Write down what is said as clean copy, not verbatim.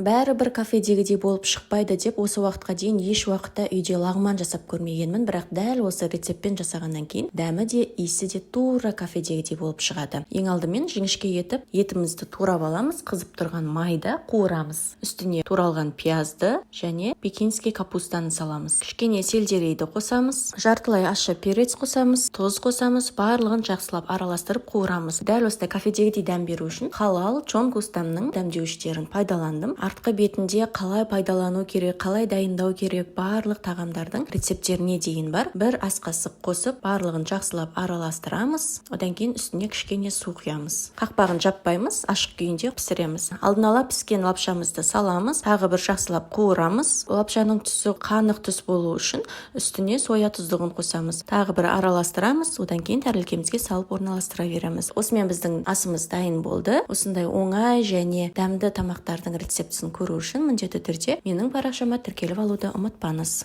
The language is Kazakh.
Бәрібір кафедегідей болып шықпайды деп, осы уақытқа дейін еш уақытта үйде лағман жасап көрмегенмін. Бірақ дәл осы рецептпен жасағаннан кейін дәмі де, иісі де тура кафедегідей болып шығады. Ең алдымен жіңішке етіп етімізді турап аламыз, қызып тұрған майда қуырамыз. Үстіне туралған пиязды және пекинский капустаны саламыз, кішкене сельдерейді қосамыз, жартылай ащы перец қосамыз, тұз қосамыз. Барлығын жақсылап араластырып қуырамыз. Дәл осылай кафедегідей дәм беру үшін халал Чонгустамның дәмдеуіштерін пайдаландым. Артқы бетінде қалай пайдалану керек, қалай дайындау керек, барлық тағамдардың рецепттеріне дейін бар. 1 ас қасық қосып, барлығын жақсылап араластырамыз. Одан кейін үстіне кішкене су құямыз, қақпағын жаппаймыз, ашық күйінде пісіреміз. Алдын ала піскен лапшамызды саламыз, тағы бір жақсылап қуырамыз. Лапшаның түсі қанық түс болу үшін үстіне соя тұздығын қосамыз. Тағы бір араластырамыз. Одан кейін тәрелкемізге салып орналастыра береміз. Осымен біздің асымыз дайын болды. Осындай оңай және дәмді тамақтардың рецептісін көру үшін міндетті түрде менің парақшама тіркеліп алуды ұмытпаңыз.